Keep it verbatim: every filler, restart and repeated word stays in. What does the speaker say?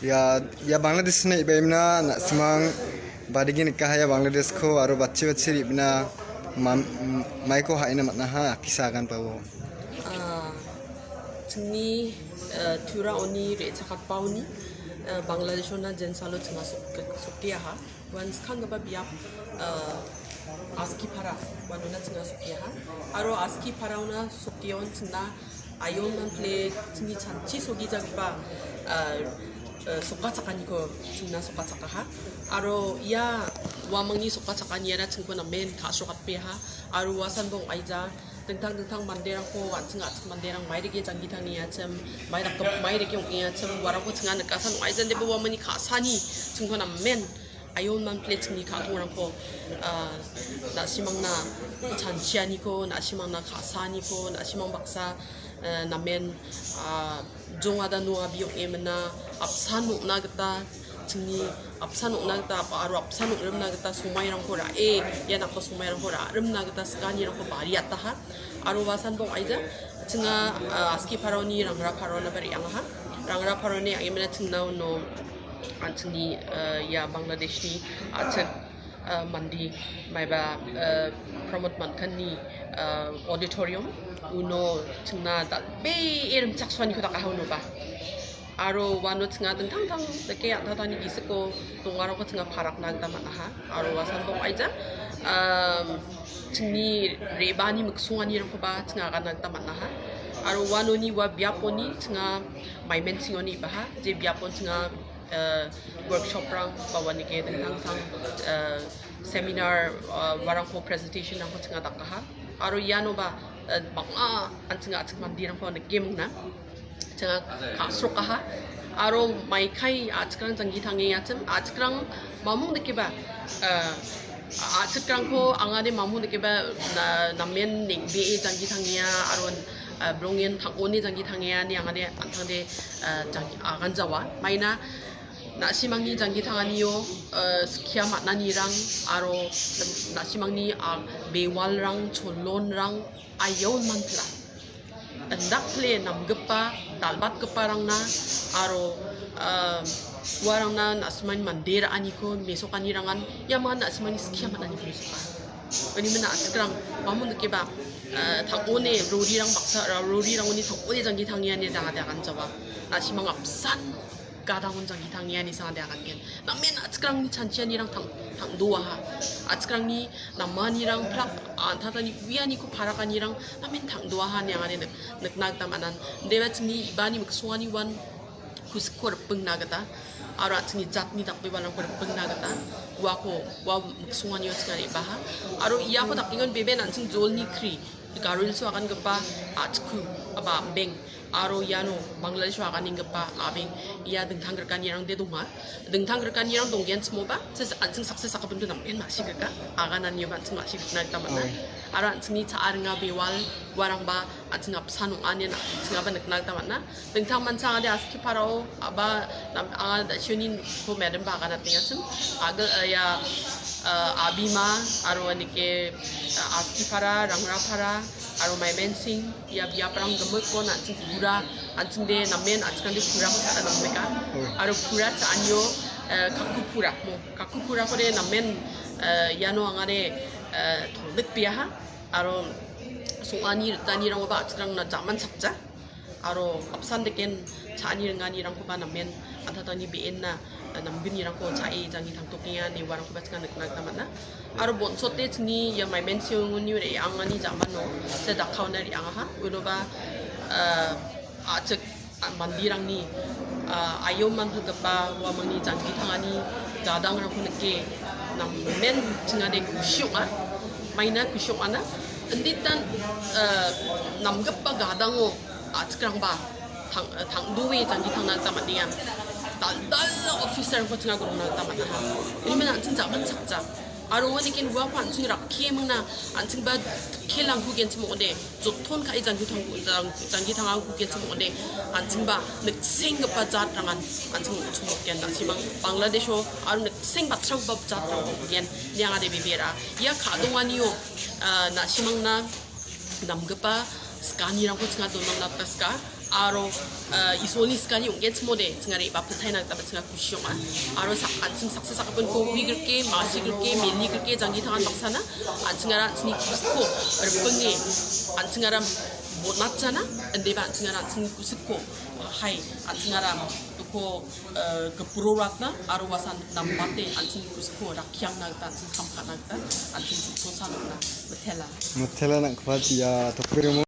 Ia, ia Bangladeshna ibaimna na·simang badigi nikaha ia Bangladeshko aro bacchi bacchi ribna mam-, maiko ha·ina man·aha, kisa agan pawo. Ah, chingni, eh, Tura oni re·chakatpaoni, eh, Bangladeshona jensalo chinga sok-, sokeaha. Uan skanggipa biap, eh, Askipara, uanona chinga sokeaha. Aro Askiparaona sokeon chingna Ayon Manple chingni chanchi sogijagipa, ah, eh, sokachakaniko chingna sokachakaha. Aro ia uamangni sokachakaniara chingko namen ka·srokatbeaha. Aro uasanba ong·aija dingtang dingtang manderangko an·ching a·chik manderang mairike janggi tangengaachim, mairak-, mairike ong·engaachim, uarangko chinga nikasan ong·aija, indiba uamangni ka·sani chingko namen Ayon Manple chingni ka·tongrangko, ah, na·simangna chanchianiko, na·simangna ka·saaniko, na·simang baksa, eh, namen, ah, jongada noabi ong·emina, apsan ong·na gita, chingni apsan ong·na gita, ap-, aro apsan ong·rimna gita somairangko ra·e, ia nako somairangko ra·rimna gita sikanirangko bariataha. Aro uasanba ong·aija, chinga, ah, Askiparaoni Rangraparaonaba re·angaha. Rangraparoni a·gimina chingna uno an·chingni, eh, ia Bangladeshni a·chik, eh, mande maiba, eh, Pramod Mankhanni, eh, auditorium uno chingna dal·bee rimchaksoaniko dakaha unoba. Aro uano chinga dingtang dingtang dake an·tangtangni gisiko dongarangko chinga parakna gita man·aha. Aro uasanba ong·aija, ehm, chingni re·baani miksonganirangkoba chinga aganna gita man·aha. Aro uanoni ua biaponi chinga Maimenchingoni ibaha, je biapon chinga, eh, workshop-rang ba uanike dingtang dingtang, eh, seminar, eh, uarangko presentation-rangko chinga dakaha. Aro ianoba, eh, bang·a an·ching a·chik manderangko nikemingna chinga ka·srokaha. Aro maikai a·chikrang janggi tangengaachim, a·chikrang mamung dikeba, eh, a·chikrangko angade mamung dikeba na-, namen neng·bee janggi tangenga aro, eh, bilongen tang·one janggi tangenga ine angade an·tangde, eh, janggi aganjawa. Maina na·simangni janggi tanganio, eh, skia man·anirang aro na·simangni, ah, bewalrang, cholonrang, Ayon Manpla. Indakpile namgipa, dal·batgiparangna aro, ah, uarangna na·simani mande ra·aniko mesokanirangan, ia man na·simani skia man·aniko mesoka. Unimin a·chikrang, mamon dikeba, ah, tang·one rorirang baksa, ra-, rorirangoni tang·one janggi tangenga ine dangade aganjawa. Na·simang apsan gadangon janggi tangenga ine sangade agangen. Namen a·chikrangni chanchianirang tang-, tangdoaha. A·chikrangni namanirang prak an·tangtangni uianiko parakanirang namen tangdoaha ine angade nik-, nikna gita man·an. Deba chingni ibani miksongani uan kusikko ripengna gita aro an·chingni jatni dakbebalrangko ripengna gita uako ua miksonganio chinga re·baha. Aro iako dakengon beben an·ching jolni kri, Garo Hills-o agangipa a·chikku, aba ambeng, aro iano Bangladesh-o aganenggipa a·beng, ia dingtang grikanirangde donga. Dingtang grikanirang donggenchimoba, se an·ching saksa sakgipinko namen ma·sigrika, agananioba an·ching ma·sigrikna gita man·a. Aro an·chingni cha·a ringa bewal, uarangba an·ching apsan ong·a ine an·chingaba nikna gita man·a. Dingtang mancha angade Askiparao, aba nam-, anga da·sioni ko madam-ba aganatengachim. Agil, eh, ia, eh, Abima, aro anike, eh, Askipara, Rangrapara, aro Maimensing, ia biaprang gimikon an·ching pura, an·chingde namen an·chingde purako cha·na nangmeka. Aro pura cha·anio, eh, kaku pura, mo, kaku purakode namen, eh, iano angade, eh, toldik biaha. Aro song·ani ritanirangkoba a·chikrangna jaman sakja. Aro apsan deken cha·ani ringanirangkoba namen an·tangtangni be·enna, eh, namgnirangko cha·e janggi tangtokenga ine uarangkoba chinga nikna gita man·a. Aro bonsote chingni ia Maimensiongni re·angani jamano se dakkaona re·angaha. Unoba, eh, a·chik, ah, manderangni, ah, ayoman hilgipa uamangni janggi tangani gadangrangko nike namen chingade kusi ong·a. Maina kusi ong·ana. Inditan, eh, namgipa gadango a·chikrangba tang-, tangdoe janggi tangna gita man·enga. Dal·dal officer-rangko chinga grongna gita man·aha. Unimin an·ching jaman sakja. Aro uaniken uako an·ching rakkie mingna, an·chingba kelangkugenchim ong·ode, joton ka·e janggi tang-, jang-, janggi tangangkugenchim ong·ode, an·chingba niksenggipa jatrangan an·ching ong·chongmotgen, na·simang Bangladesh-o aro nikseng batsranggipa jatrang ong·gen, niangade bebera. Ia ka·donganio, ah, na·simangna namgipa skanirangko chinga donangna gita sika. Aro, eh, Isolni sikani ong·genchimode, an·chingara re·bapiltaina gita an·chinga kusi ong·a. Aro sak-, an·ching saksa sakgipinko uigrike, masigrike, meligrike, janggi tangan baksana, an·chingara an·chingni kusikko ripenge, an·chingara bonatjana, indiba an·chingara an·chingni kusikko, eh, hai, an·chingara doko, eh, gipro ratna, aro uasan nambate an·chingni kusikko rakkiangna gita, an·ching kam ka·na gita, an·ching jukrosa nokna mitela. Mitela nang·kipachia tokbirimo